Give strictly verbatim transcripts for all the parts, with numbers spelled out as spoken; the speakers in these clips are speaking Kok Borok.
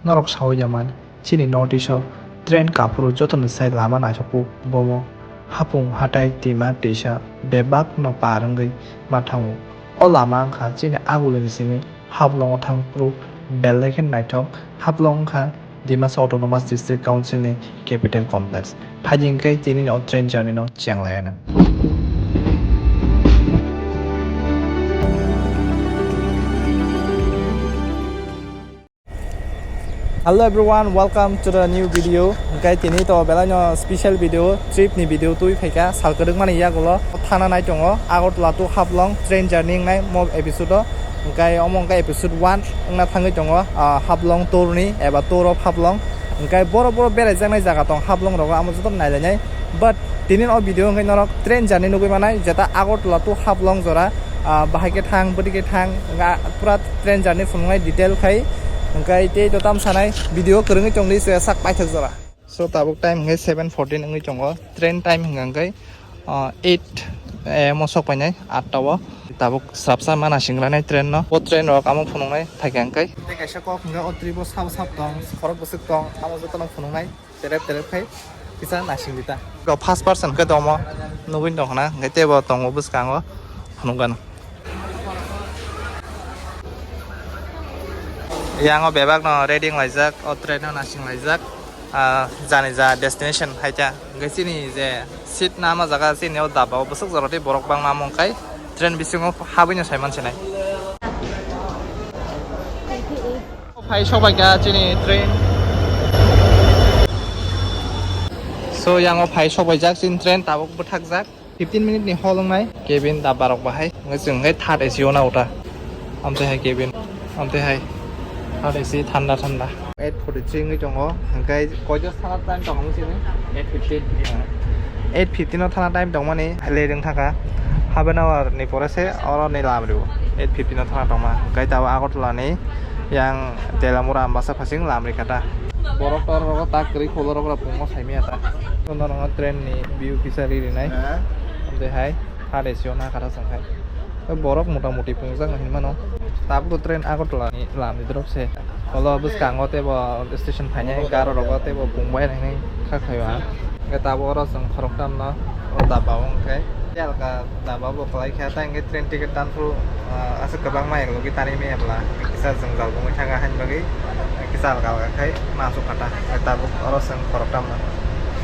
Norok saui ya man, chini North East o train kaphuru jotoni sai lama naithok kuk bomo. Hapung hatai twima twisa bebak no par wngwi ma thango. O lama wngkha chini agulini simi Haflong o thang phuru belai khe naithok. Haflong wngkha Dimasa Autonomous District Council ni capital complex. Phaidi hwnkhe tini o train journey no chenglai anw. Hello everyone, welcome to the new video. Hwnkhe tini to belai no special video, trip ni video twi phaikha, sal kwrwkmani yagulo thana nai tongo, Agartala to Haflong train journey wngnai mo episode o. Hwnkhe omo hwnkhe episode one wngna thangwi tongo, ah, Haflong tour ni eba tour of Haflong. Hwnkhe boro boro berai jaknai jaga tong Haflong rogo, amo joto nai lainai. But tini o video hwnkhe norok train journey nugwi manai, jeta Agartala to Haflong jora, ah, bahai khe thang, bwdwi khe thang, wngkha pura train journey phunuknai detail khai. Hwnkhe tei to tam sanai video kwrwngwi tongdi se sak paithak jora. So tabuk time hwnkhe seven fourteen wngwi tongo, train time hwnkha hwnkhe, ah, eight a m o sok painai, atta o. Tabuk swrapsa ma naisingranai train no, bo train rok amo phunuknai phaikha hwnkhe. Tei kaisa kok hwnkhe o trip o sabo sabo tong, khorok bwswk tong, amo jotono phunuknai. Terep terep khai kisa naising di ta. Go first person khe tongmo nugwi tong khna, hwnkhe teibo tongo bwskango, phunukgano. Yang o bebak no ready wng laijak, o train no naising laijak, ah, jani ja destination hai ta. Hwnkhe chini je seat nama jaga chini o daba o bwswk jora tei borok bangma mung khai train bisingo habwi no sai man sinai. Phai sobaikha chini train. So, yango phai sobaijak chini train, tabuk bwthakjak. Fifteen minute ni hol wngnai. Cabin dabba rok bahai. Wngwi chwng wngkhe third A C o na uta. Amtwi hai cabin. Amtwi hai third A C thanda thanda. Eight forty-three wngwi tongo. Hwnkhe koijo thana time tongo chini? Eight fifteen. Eight fifteen o thana time tongmani late wng thangkha. Half an hour ni pore se oro ni lam rw. Eight fifteen o thana tongma. Hwnkhe tabuk Agartala ni yang Telamura Ambasa phasing lam rikha ta. Borok tor rogo tak kwrwi khulo rok rok pungmo saimaya ta. Tono nongo train ni view kisa ri rinai. Amtwi hai third A C o na kha ta chwng hai. Borok mota moti pungjak hinmano. Tabuk train Agartala ni lam ni drop se. Olo bwskango teibo station phainai, garo rogo teibo pungbai hinwi kha khaio ang. Hwnkhe tabuk oro chwng khoroktham no o daba o hwnkhe. Alka daba bo kwlai kha, tei hwnkhe train ticket tanphuru, ah, aswk kwbangma ek logi tani maya bwla. Kisa jwngjal bo wngwi thangkha, haini bagwi kisa alka alka khai ma aswk kha ta. Hwnkhe tabuk oro chwng khoroktham no.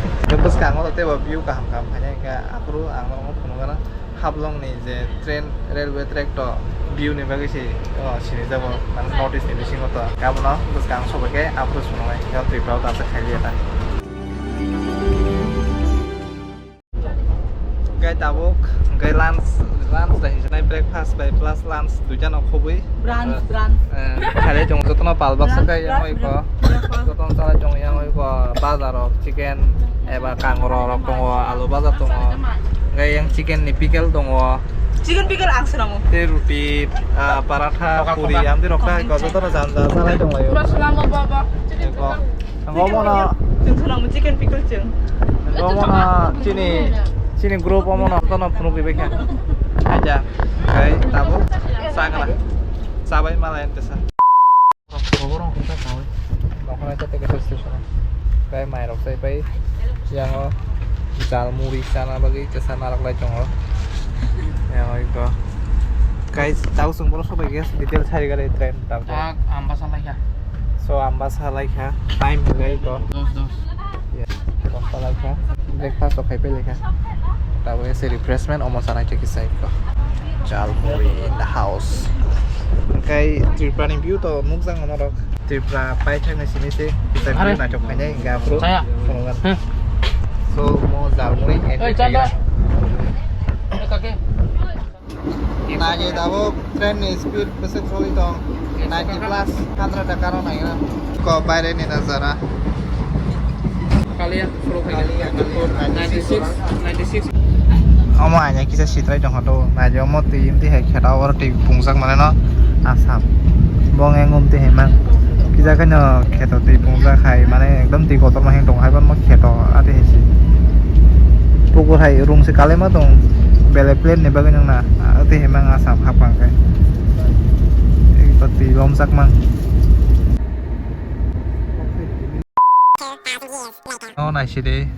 Hwnkhe bwskango teibo view kaham kaham phainai, hwnkhe aphuru ang norokno phunukgano. Haflong ni je train railway track to view ni bagwi se, o, sinijago, mane North East ni bisingo to. Abono bwskang sobai khe aphuru phunuknai, o Tripura o ta aswk khailiya ta. Hwnkhe tabuk, hwnkhe lunch, lunch bai hinwi breakfast bai plus lunch duita no khobwi. Brunch, eh, brunch. Eh, khailai tongo jotono pal baksa khe yang oi ko. Brunch, brunch. Jotono chalai tongo yang oi ko, bazar rok, chicken, eba kangoro rok tongo, alu baja tongo. Hwnkhe yang chicken ni pickle tongo. Chicken pickle ang swnamo. Tei ruti, ah, paratha, puri, amtwi rok ta hai ko jotono jan jan chalai tonglaio. Ang omono chwng swnamo chicken pickle chwng. Ang omono chini, chini group omono tono phunuk ribai kha. Aja, kai tabuk sakra. Sabai malai ente sa. Nokhornai ta tei kaisa station. Kai mai rok sai pai. Yango jal muri chana bagwi chasa narwk lai tongo. Yango iko. Kai tabuk chwng bono sobai gas detail sai gari train tabuk. Tak, Ambasa lai kha. So, Ambasa lai kha. Time hwnkhe iko. Dos, dos. Yeah. Dos ta lai kha. Breakfast rok khai pai lai kha. Tabuk se refreshment omo chanai tei kisa iko. Jal muri in the house. Kai Tripura ni view to nukjak norok. Tripura paithak ni simi se kisa view naithok khainai hwnkhe aphuru. Chaya. Phunukgano. Hmm. So, mo jal muri. Ei, chalo. Ei, kake. Naidi tabuk train ni speed bwswk sogwi tong, ninety plus, hundred ta karo naina. Ko baire ni nazara. Kalia, suru khaina. Kalia, ninety-four, ninety-six, ninety-six. Omo aina kisa sitrai tong kha to, naidi omo twi imti hai kheta oro twi pungjak mane no asam. Bong engum twi hai mang. Kisa khe no kheto twi pungjak hai, mane ekdom twi kotorma heng tong hai, bangma kheto ati hai se. Pukur hai rung se kalaima tong, belai plane ni bagwi nang na, ati hai mang asam hapang khe. Ekto twi lomjak mang. O naisidi,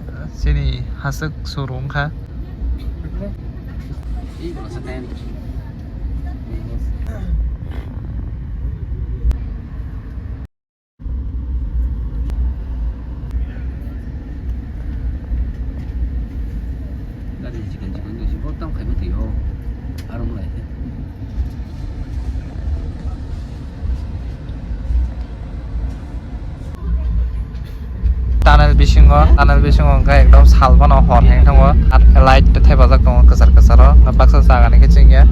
chini haswk suru wngkha. Gari chikon chikon do si bo tong khai bwtwi o. Aro mo lai khe. Tunnel bisingo, tunnel bisingo hwnkhe ekdom sal phano hor heng thango. Light thepajak tongo kwchar kwcharo. Baksa jaga ni khe chwngya.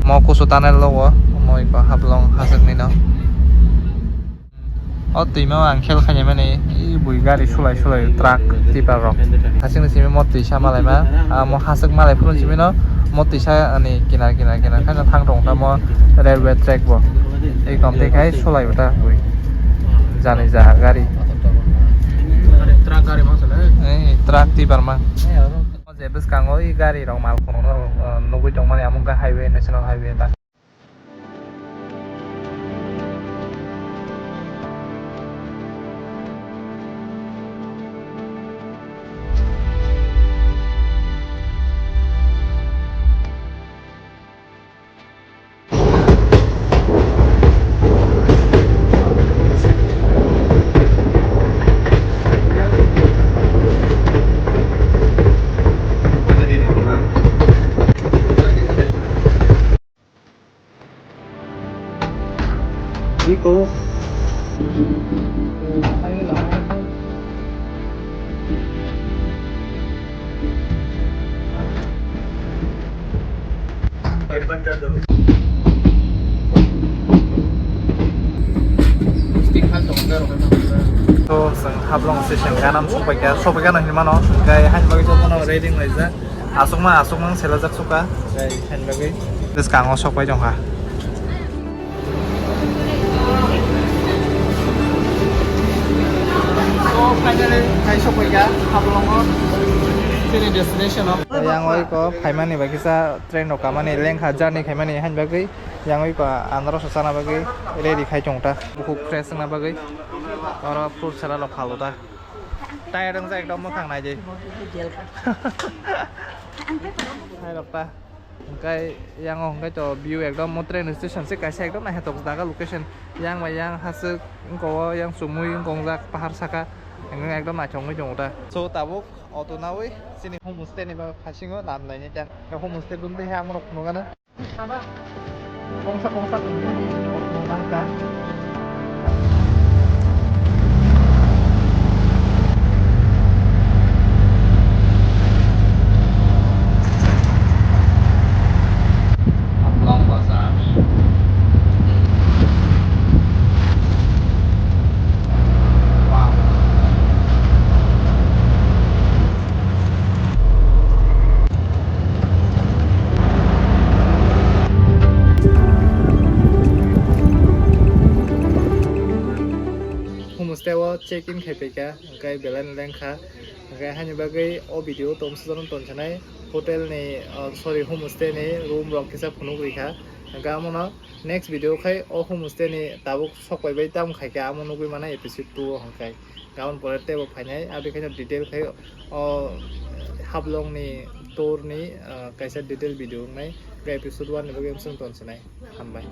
Mo kusu tunnel o, mo iko Haflong haswk ni no. O twima o ang khel khainai mani, e bui gari sulai sulai truck tipper rok. Hasing ni simi mo twisa malai ma, ah, mo haswk malai phuru simi no, mo twisa ani kinar kinar kinar khaina thang tong ta mo railway track bo. Ei kom te khai sulai ta bui. Jani ja gari. Truck gari ma sale. Ei truck tipper ma. O je bwskango e gari rok mal khunukno, ah, nugui tong mani amo wngkha highway, national highway ta. Iko. To chwng Haflong station ganam sokpaikha, sokpaikha no hinmano, hwnkhe haini bagwi jotono ready wnglaijak. Aswkma aswkma selajak sukha, tei haini bagwi bwskango sokpai tongkha. So, finally, hai sokpaikha Haflongo, chini destination-o. Yang oi ko phaimani bai kisa train rok kamani lengkha journey khaimani haini bagwi, yang oi ko anaro so chana bagwi ready khai tongta. Bukhuk fresh wngna bagwi oro fruit salad rok phalo ta. Tired wngkha ekdom mwkhang nai di. Hai rok ta. Hwnkhe yang o hwnkhe to view ekdom mo train station se kaisa ekdom naitok jaga location. Yang bai yang haswk wngko o yang chumui wngko wngjak pahar saka. Wngkhe ekdom naithok wngwi tongo ta. So tabuk auto nawi chini homestay ni bagwi phasingo lam lainai ta. Homestay bumtwi hai amorok phunukgano. Kongsa kongsa tongkha. Homestay o check in khai paikha, hwnkhe belai no lengkha, hwnkhe haini bagwi o video tong sujakno tonsinai hotel ni, ah, sorry, homestay ni room rok kisa phunuk rikha, hwnkhe amono next video khai o homestay ni tabuk sokpai bai tamo khaikha amo nugwi mano episode two o hwnkhe. Gabon pore teibo phainai, aboni khe detail khai o Haflong ni tour ni, ah, kaisa detail video wngnai, hwnkhe episode one ni bagwi amsong tonsinai. Hambai.